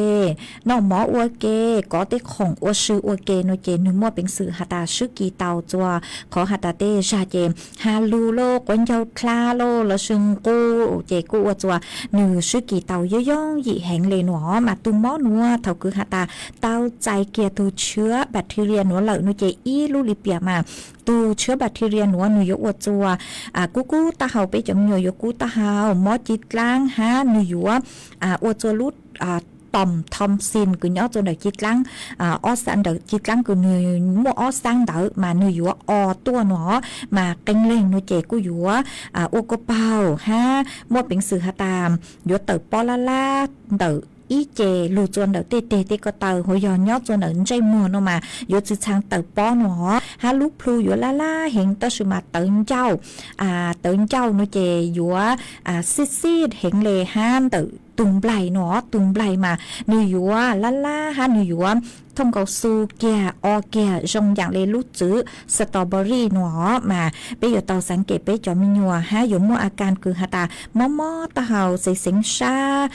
noj mov ua ke, kov tej khoom ua sw ua ke nuav ces nwg muaj peev xwm has tas swb kis tau txuas qhov has tas tej zag ces ha lug lauj, quav ncaug dlha lauj, lossis nqus ces kuj ua txuas nwg swb kis tau yooj yooj yim heev le nuav. Mas tug mob nuav thaum kws has tas tau txais kiag tug tshiab bacteria nuav lawm nuav ces ib lub lim piam mas tug tshiab bacteria nuav nwg yuav ua txuas kub kub taub hau, peb cov miv nyuas yuav kub taub hau, mob ci dlaab hab nwg yuav ua txuas lub tom thom xim kws nyob txuas ntawm ci dlaab, ob xab ntawm ci dlaab kws nwg muaj ob xab ntawd mas nwg yuav o tuaj nuav. Mas qee leeg nuav ces kuj yuav ua kuj paug hab muaj peev xwm has tas yuav tawm pob lab lab ntawm ib ce lug txuas ntawm tej teg tej ko taw, hos yog nyob txuas ntawm ntsej muag nuav mas yuav tsi txhaa tawm pob nuav, hab lub plhu yuav lab lab heev tab sis mas tawv ncauj, tawv ncauj nuav ces yuav xij xij heev le, hab ntawm tug nplaig nuav, tug nplaig mas nwg yuav lab lab hab nwg yuav thooj nkaus xu kiag o kiag zoo yaam le lub txwv strawberry no mas peb yuav tau xaav kem peb cov me nyuam hab yuav muaj a kas kws has tas mob mob taub hau, xeev xeev sab,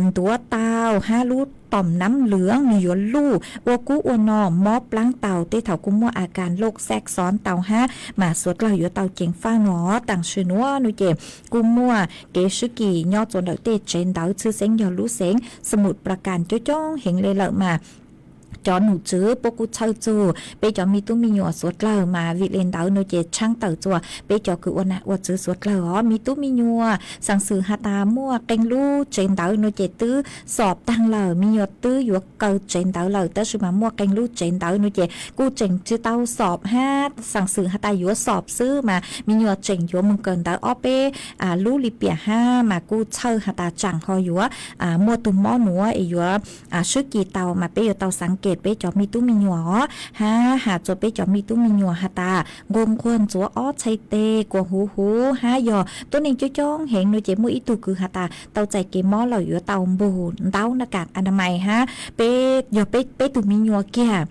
ntuav tau hab lub tom nab lwv nwg yuav luj ua kub ua no, mob plaab tau, tej thaum kuj muaj a kas loj xaj xov tau hab mas suav dlawg yuav tau ceev faaj no. Taam sim nuav no ces kuj muaj kev swb kis nyob rua ntawm tej tsev ntawv tshwj xeeb yog lub xeev Samut Prakan coob coob heev le lawm mas cov num tswv puab kuj txhawj txug peb cov me tub me nyuam suav dlawg mas vim le ntawd no ces tshaab tawm rua peb cov kws ua nam ua txwv suav dlawg os. Me tub me nyuam xaam xwm has tas muaj qee lub tsev ntawv no ces twb xob taag lawm, me nyuam twb yuav kaw tsev ntawv lawm tab sis mas muaj qee lub tsev ntawv no ces kuj tseem tsi tau xob hab xaam xwm has tas yuav xob xwb mas me nyuam tseem yuav moog kawm ntawv ob peb lub li piam hab mas kuj txhawj has tas tsaam ho yuav muaj tug mob nuav es yuav swb kis tau mas peb yuav tau xaav kem peb cov me tub me nyuam os hab has rua peb cov me tub me nyuam has tas nquag nquag ntxuav ob txhais tes kuas huv huv hab yog tuab neeg coob coob heev no ces muaj ib tug kws has tas tau txais kev mob lawm yuav tau npug ntaub na kas a na mais hab peb yog peb tug me nyuam kiag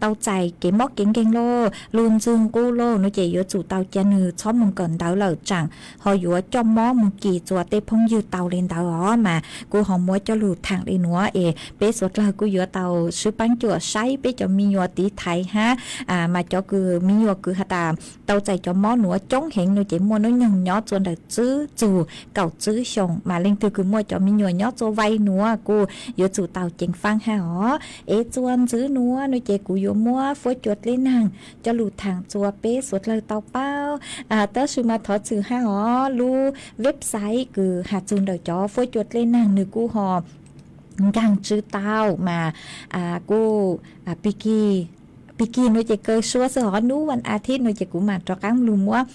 tau txais kev mob kev nkeeg lauj, lug ntswg nqus lauj no ces yuav tsum tau ca nwg txhob moog kawm ntawv lawm tsaam ho yuav coj mob moog kis rua tej phooj ywg tau le ntawd os mas kuj ho muab coj lug thaam le nuav es peb suav dlawg kuj yuav tau swb paab cuam saib peb cov me nyuam tiv thaiv hab mas cov kws me nyuam kws has tas tau txais cov mob nuav coob heev no ces muaj nub nyoog nyob rua ntawm tsib txug kaum tsib xyoos mas leej twg kws muaj cov me nyuam nyob rua vai nuav kuj yuav tsum tau ceev faaj hab os. Es rua ntxiv nuav no ces kuv yuav muab fuab cua dleb naag coj lug thaam rua peb suav dlawg tau paub tab sis mas thov txwm hab os lub website kws has txug ntawm cov fuab cua dleb naag nwg kuj ho nkaag tsw tau mas kuj pig kig no ces kaw suab xwb hov, nub vas a thib no ces kuv mam rov qaab lug muab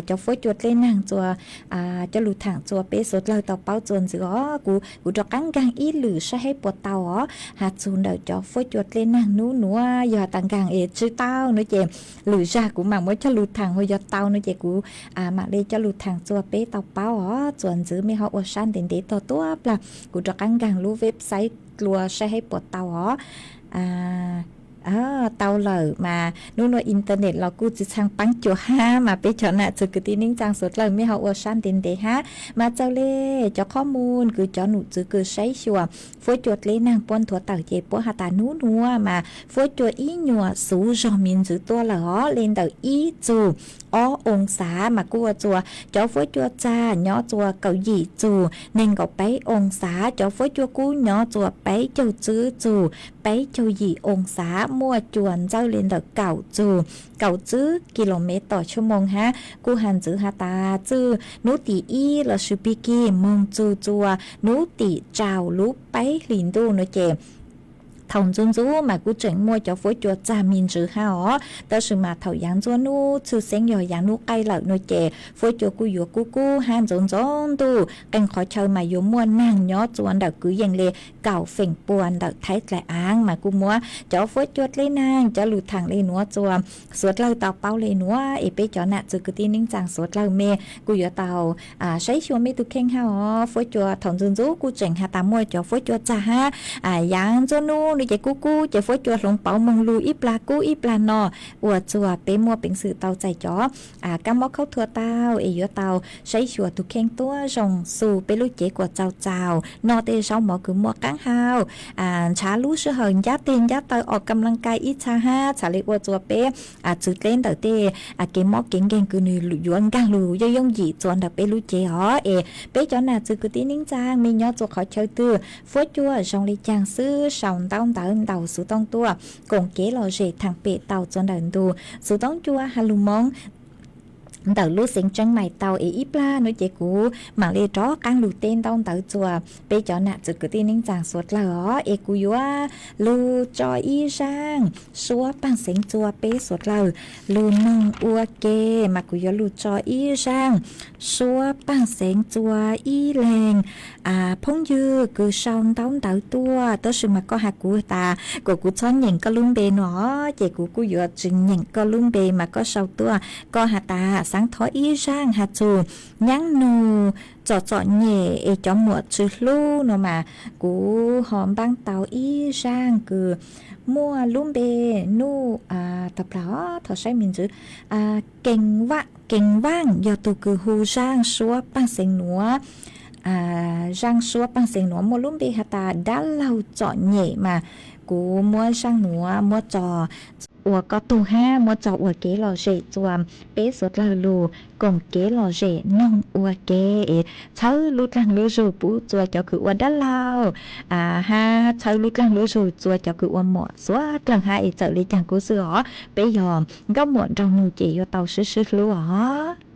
cov fuab cua dleb naag rua coj lug thaam rua peb suav dlawg tau paub rua ntxiv os. Kuv, kuv rov qaab nkaag ib lwm saib hab puas tau os has txug ntawm cov fuab cua dleb naag nub nuav, yog has tas nkaag es tsw tau no ces lwm zag kuv mam muab coj lug thaam ho yog tau no ces kuv mam le coj lug thaam rua peb tau paub os. Txuas ntxiv mej ho ua sab ntev ntev tog tuab plag kuv rov qaab nkaag lub website dlua saib hab puas tau os. Tau lawm mas nub nuav internet los kuj tsi txhaj paab cua hab mas peb cov nam txwv kwv tij neej tsaa suav dlawg mej ho ua sab ntev ntev hab mas txawm le cov qhov mus kws cov num txwv kws saib xyuas fuab cua dleb naag puab nthuav tawm ces puab has tas nub nuav mas fuab cua ib nyuas xuv zog me ntxwv tuaj lawm os, le ntawm ib txug ob oo xav mas kuj ua rua cov fuab cua txag nyob rua kaum yim txug neeg nkaum peb oo xav, cov fuab cua kub nyob rua peb caug tsib txug peb caug yim oo xav, muaj cua ntxawj le ntawm kaum txug kaum tsib kis lus mev tom tshuaj moos hab. Kuj has ntxiv has tas txij nub tim ib lossis pig kig moog txug rua nub tim rau lub peb hlis ntuj no ces thaum ntxuv ntxuv mas kuj tseem muaj cov fuab cua txag me ntsis hab os, tab sis mas thaum yaav ntxuaj nub tshwj xeeb yog yaav nub qaij lawm no ces fuab cua kuj yuav kub kub hab ntxoov ntxoov ntuj, qee qhov chaw mas yuav muaj naag nyob rua ntawm kwv yees le kaum feem pua ntawm Thaib dlaim aav mas kuj muab cov fuab cua dleb naag coj lug thaam le nuav rua suav dlawg tau paub le nuav es peb cov nam txwv kwv tij neej tsaa suav dlawg mej kuj yuav tau saib xyuas mej tug kheej hab os. Fuab cua thaum ntxuv ntxuv kuj tseem has tas muaj cov fuab cua txag hab, yaav ntxuaj nub no ces kub kub ces fuab cua hloov pauv moog lug ib plag kub ib plag no, ua rua peb muaj peev xwm tau txais cov kab mob khaub thuas tau es yuav tau saib xyuas tug kheej tuab zoo, xu peb lub cev kuas txaus txaus, noj tej zaub mov kws muaj qaab hau, ntshav lub sij hawm ncab teg ncab taw, o kam laj kais ib txha hab txhad le ua rua peb txwv dleb ntawm tej kev mob kev nkeeg kws nwg yuav nkaag lug yooj yooj yim rua ntawm peb lub cev os. Es peb cov nam txwv kwv tij neej tsaa mej nyob rua qhov chaw twg, fuab cua zoo le caag xwb sau ntaub ntawv ntaus xuv tooj tuaj koom kev lom zem thaam pem tau rua ntawm ntug xuv tooj cua has lug moov ntawm lub xeev Tseeb Mais tau es ib plag no ces kuv maam le rov qaab lug teb ntaub ntawv rua peb cov nam txwv kwv tij neej tsaa suav dlawg os. Es kuv yuav lug tso ib zaaj suab paaj xeev rua peb suav dlawg lug noog ua ke, mas kuv yuav lug tso ib zaaj suab paaj xeev rua ib leeg phooj ywg kws sau ntaub ntawv tuaj, tab sis mas koj has kuv tas kom kuv txhob nyeem koj lub npe no ces kuv kuj yuav tsi nyeem koj lub npe mas koj sau tuaj, koj has tas xaav thov ib zaaj has txug nyaab nug txom txom nyem es cov muam tsi hlub no mas kuv ho npaab tau ib zaaj kws muaj lub npe Nuj, tau plag os, thaum saib me ntsis, Kees Vaj, Kees Vaj yog tus kws hu zaj suab Paj Xeev Nuav, zaj suab Paj Xeev Nuav muaj lub npe has tas Dab Laug Txom Nyem mas kuv muab zaj nuav muab tso ua koj tug hab muab tso ua kev lom zem txuas peb suav dlawg lug koom kev lom zem noog ua ke es txhawb lub dlaag lub zug pub txuas cov kws ua dab laug, hab txhawb lub dlaag lub zug txuas cov kws ua muam suav dlawg hab es txawm le caag kuj xwb os, peb yog nkauj muam nraug nug ces yuav tau swb swb hlub os.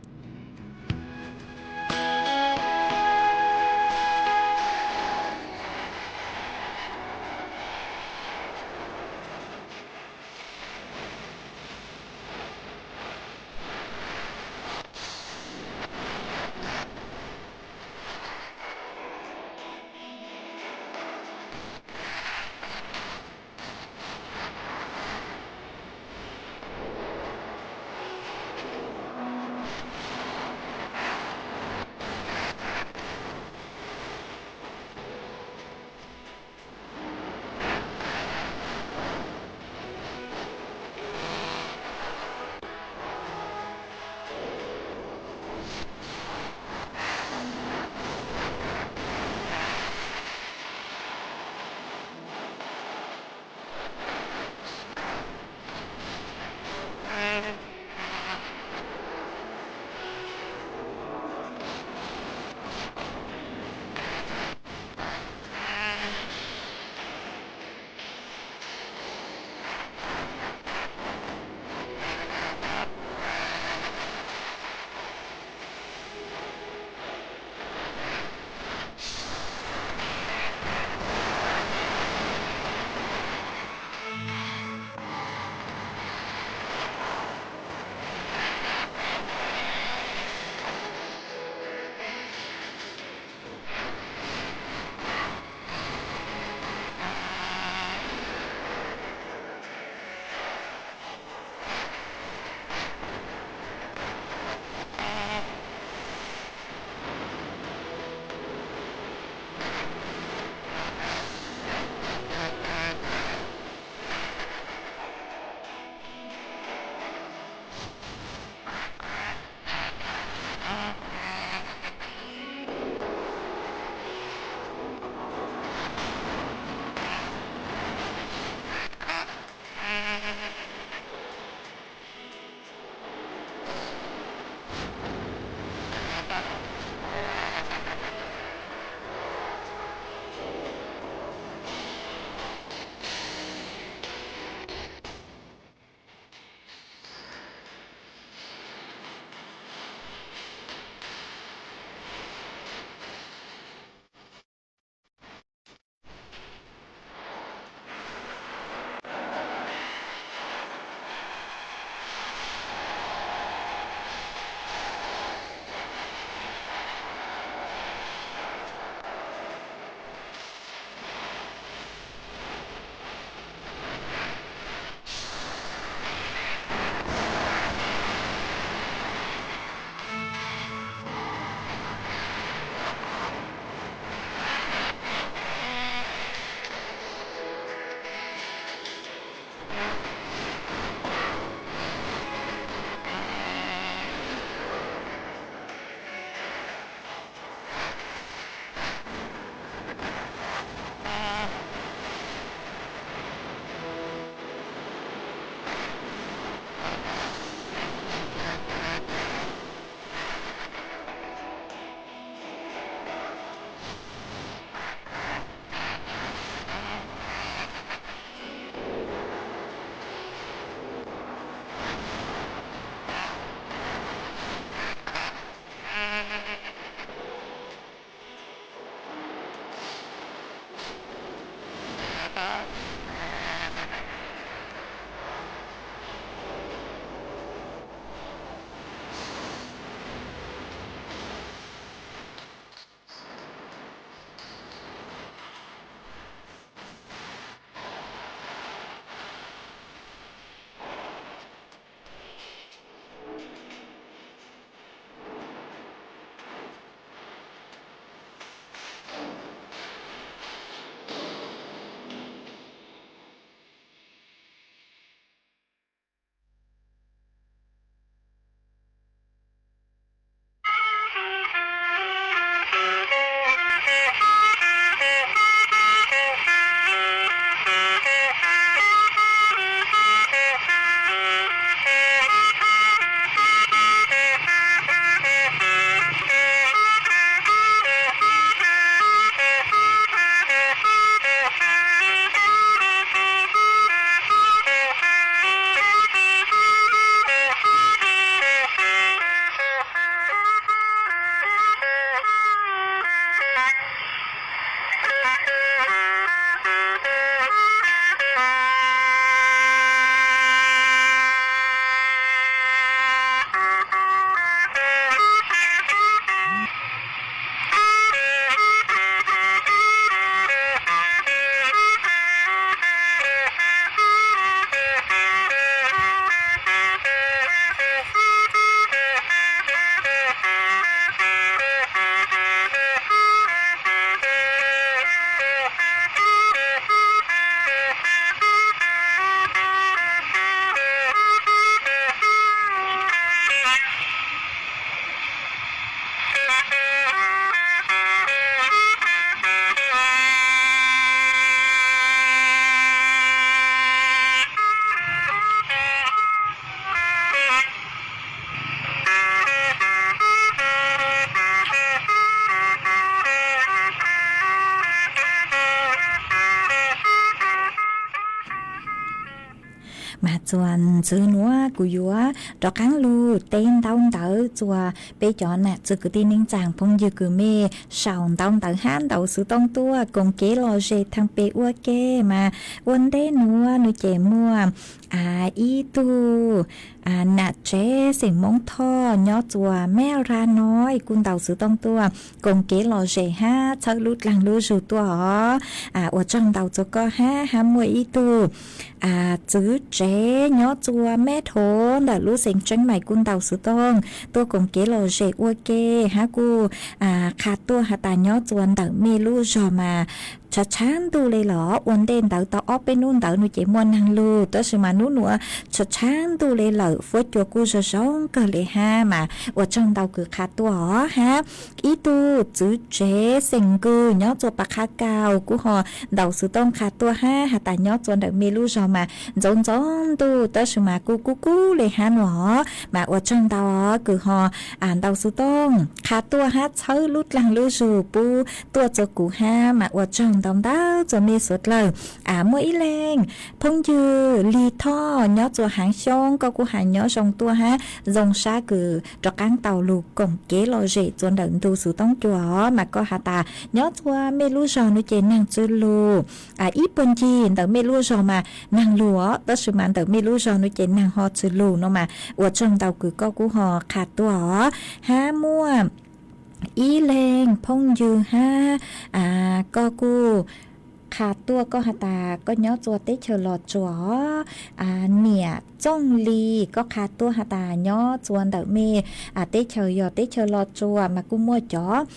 Txuas ntxiv nuav kuv yuav rov qaab lug teb ntaub ntawv txuas peb cov nam txwv kwv tij neej tsaa phooj ywg kws mej sau ntaub ntawv hab ntaus xuv tooj tuaj koom kev lom zem thaam pem ua ke mas ua ntej nuav nwg ces muaj ib tug nam tsev xeem Moob Thoj nyob txuas Meb Ra no kuj ntaus xuv tooj tuaj koom kev lom zem hab txhawb lub dlaag lub zug tuaj os. Ua tsaug ntau txuas koj hab, hab muaj ib tug txwv tsev nyob txuas Meb Dhov ntawm lub xeem Tseeb Maim kuj ntaus xuv tooj tuaj koom kev lom zem ua ke hab kuj qha tuaj has tas nyob txuas ntawm mej lub zog mas tshav tshav ntuj le lawm. Ua ntej ntawd tau ob peb nub ntawd nwg ces muaj naag lug, tab sis mas nub nuav tshav tshav ntuj le lawm, fuab cua kuj zoo zoo kawg le hab mas ua tsaug ntau kws qha tuaj os. Hab ib tug txwv tsev xeem Nkws nyob txuas Pas Qha Kaus kuj ho ntaus xuv tooj qha tuaj hab has tas nyob txuas ntawm mej lub zog mas ntxoov ntxoov ntuj tab sis mas kuj kub kub le hab nuav os mas ua tsaug ntau os kws ho ntaus xuv tooj qha tuaj hab txhawb lub dlaag lub zug pub tuaj txuas kuv hab mas ua tsaug ntau ntau txuas mej suav dlawg. Muaj ib leeg phooj ywg Lig Thoj nyob txuas Haav Xyoob, koj kuj has nyob zoo tuaj hab zoo sab kws rov qaab tau lug koom kev lom zem txuas ntawm ntu xuv tooj cua os mas koj has tas nyob txuas mej lub zog nuav ces naag tsw lug. Ib puag ncig ntawm mej lub zog mas naag lug os, tab sis mas ntawm mej lub zog nuav ces naag ho tsw lug no mas ua tsaug ntau kws koj kuj ho qha tuaj os. Hab muaj ib leeg phooj ywg hab koj kuj qha tuaj, koj has tas koj nyob txuas teb chaws Los Tsuas os. Niam Txooj Lis, koj qha tuaj has tas nyob txuas ntawm mej teb chaws yog teb chaws Los Tsuas mas kuj muaj cov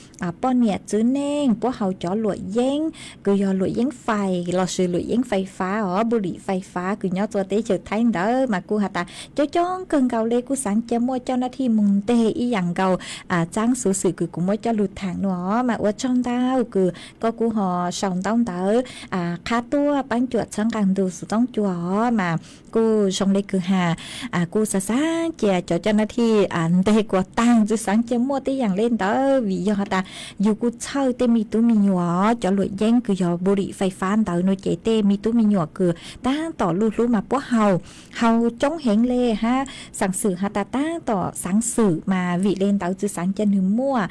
poj niam txwv neej puab haus cov luam yeeb kws yog luam yeeb fais lossis luam yeeb fais fab os, npu lim fais fab kws nyob txuas teb chaws Thaib ntawd mas kuj has tas coob coob kawg nkaus le, kuj xaav ca muaj coj nab thij moog nteg ib yaam nkaus txaab xuv xwm kws kuv muab coj lug thaam nuav os mas ua tsaug ntau kws koj kuj ho sau ntaub ntawv qha tuaj paab cuam txhawb nqaa ntu xuv tooj cua os mas kuj zoo le kws has kuj xaav xaav ca cov coj nab thij nteg kuas taag tsi xaav ca muaj tej yaam le ntawd vim yog has tas yug kuj txhawj tej me tub me nyuam os, cov luam yeeb kws yog npu lim fais fab ntawd nuav ces tej me tub me nyuam kws taab tom luj hlub mas puab haus, haus coob heev le hab xaav xwm has tas taab tom xaav xwm mas vim le ntawd tsi xaav ca nwg muaj,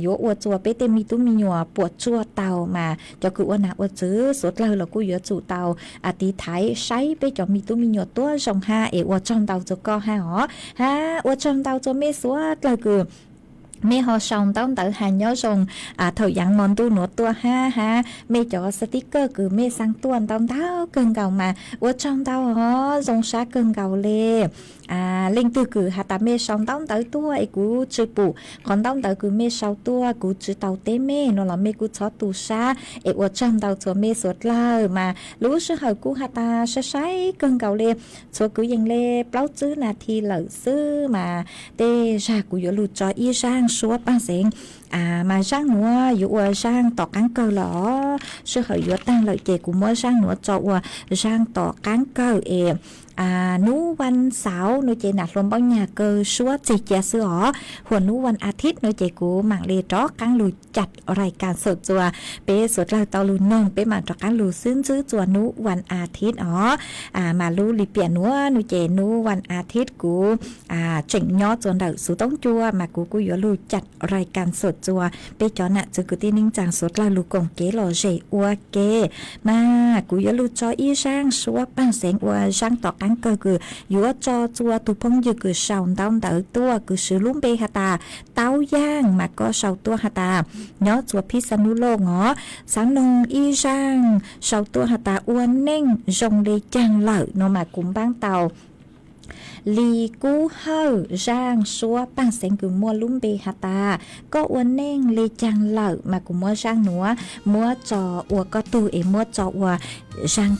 yuav ua txuas peb tej me tub me nyuam puam tsuaj tau mas cov kws ua nam ua txwv suav dlawg los kuj yuav tsum tau tiv thaiv saib peb cov me tub me nyuam tuab zoo hab es ua tsaug ntau txuas koj hab os. Hab ua tsaug ntau txuas mej suav dlawg kws mej ho sau ntaub ntawv has nyob zoo thaum yaav mo ntuj nuav tuaj hab, hab mej cov sticker kws mej xaa tuaj ntau ntau kawg nkaus mas ua tsaug ntau os, zoo sab kawg nkaus le. Leej twg kws has tas mej sau ntaub ntawv tuaj es kuv tsi pum qhov ntaub ntawv kws mej sau tuaj, kuv tsi tau teb mej no los mej kuj txhob tu sab es ua tsaug ntau txuas mej suav dlawg mas lub sij hawm kuj has tas sai sai kawg nkaus le, txhua kwv yees le plaub tsib nas this lawm xwb mas tej zag kuv yuav lug tso ib zaaj suab paaj xeev mas zaaj nuav yuav ua zaaj tom qaab kawg lawm os. Sij hawm yuav taag lawm ces kuv muab zaaj nuav tso ua zaaj tom qaab kawg es nub vas xauv nuav ces nam hluas Npauj Nyag kaw suab txeg ca xwb os. Huam nub vas a thib nuav ces kuv maam le rov qaab lug ca rai kas xaum txuas peb suav dlawg tau lug noog, peb maam rov qaab lug xwb ntswb txuas nub vas a thib os. Mas lub lim piam nuav nuav ces nub vas a thib kuv tseem nyob txuas ntawm xuv toob cua mas kuv kuj yuav lug ca rai kas xaum txuas peb cov nam txwv kwv tij neej tsaa suav dlawg lug koom kev lom zem ua ke. Mas kuv yuav lug tso ib zaaj suab paaj xeev ua zaaj tom qaab kawg kws yuav tso txuas tug phooj ywg kws sau ntaub ntawv tuaj kws swv lub npe has tas Taub Yaaj mas koj sau tuaj has tas nyob txuas Phij Xa Nub Looj os. Xaav noog ib zaaj sau tuaj has tas ua neej zoo le caag lawm no mas kuv npaab tau Li Kub Hawj zaaj suab paaj xeev kws muaj lub npe has tas koj ua neej le caag lawm mas kuv muab zaaj nuav muab tso ua koj tug es muab tso ua zaaj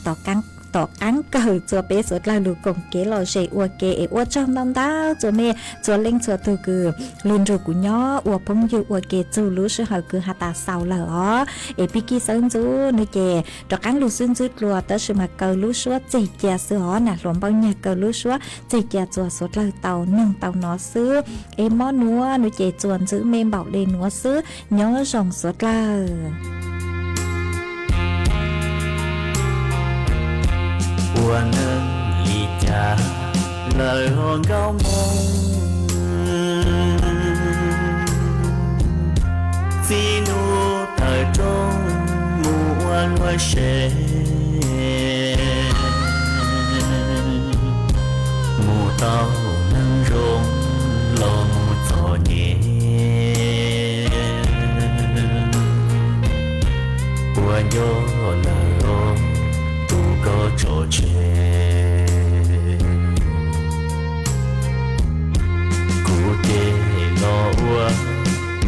tom qaab kawg txuas peb suav dlawg lug koom kev lom zem ua ke es ua tsaug ntau ntau txuas mej txhua leej txhua tug kws lug nrug kuv nyob ua phooj ywg ua ke txug lub sij hawm kws has tas xaus lawm os. Es pig kig xawb ntxub nuav ces rov qaab lug xwb ntswb dlua tab sis mas kaw lub suab txeg ca xwb os, nam hluas Npauj Nyag kaw lub suab txeg ca txuas suav dlawg tau noog tau nov xwb. Es mob nuav nuav ces txuas ntxwv mej npaum le nuav xwb, nyob zoo suav dlawg. Ua neej li cas tas lawm os nkauj Hmoob. Txij hnub tawm rooj mus ua luag sev, mus tau neeg zoo los mus txom nyem. Puas nco lawm os tus koj tso tseg, kuv ces los ua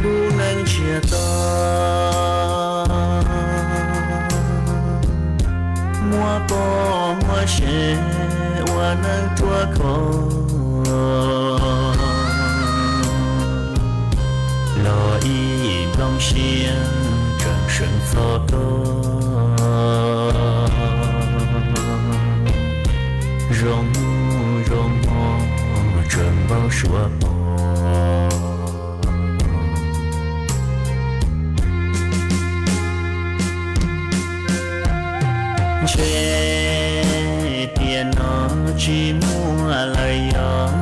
lub neej ntsiag to, muaj poj muaj sev ua neej ruaj khov, los ib nplooj siab tseem seev txog koj. Zoo hnub zoo hmo tseem npau suav pom. Ntshe tiam no tsis muaj lawm yog,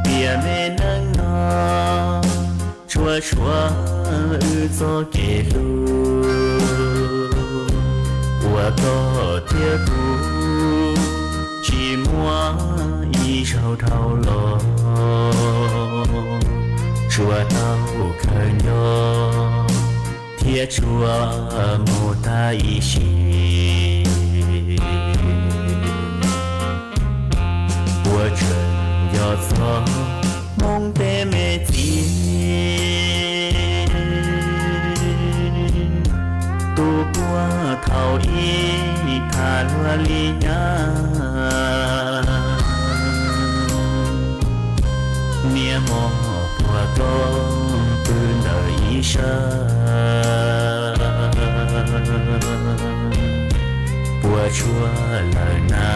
tiam me neej no tsuas tshuav wb txoj kev hlub uas koj thiab kuv tsis muaj ib zaug dhau los, tsuas tau khaws nco thiab tsuas mus tag ib sim. Puas tseem yog txog Hmoob tej me txiv, tus puag thaum ub tham luag li nyab, niaj hmo puag koj pw ntawm ib sab. Puas tsuaj lawm na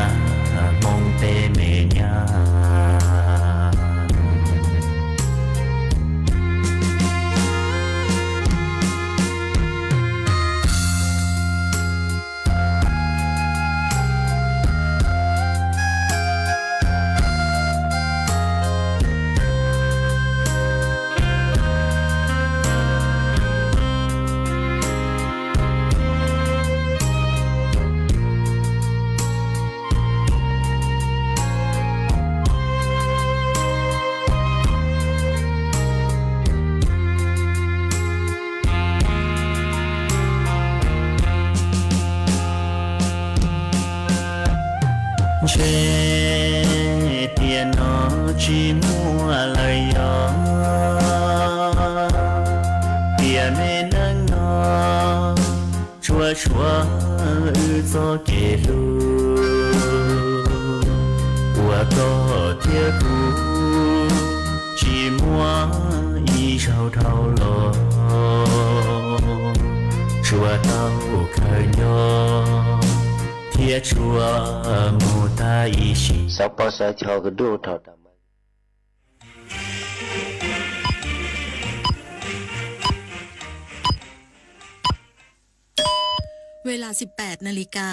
Hmoob tej me nyab. Ntshe tiam no tsis muaj lawm yog, tiam me neej no tsuas tshuav wb txoj kev hlub uas koj thiab kuv tsis muaj ib zaug dhau los, tsuas tau khaws nco thiab tsuas mus tag ib sim. Xov pos xov chov kws dub rho tas masเวลาสิบแปดนาฬิกา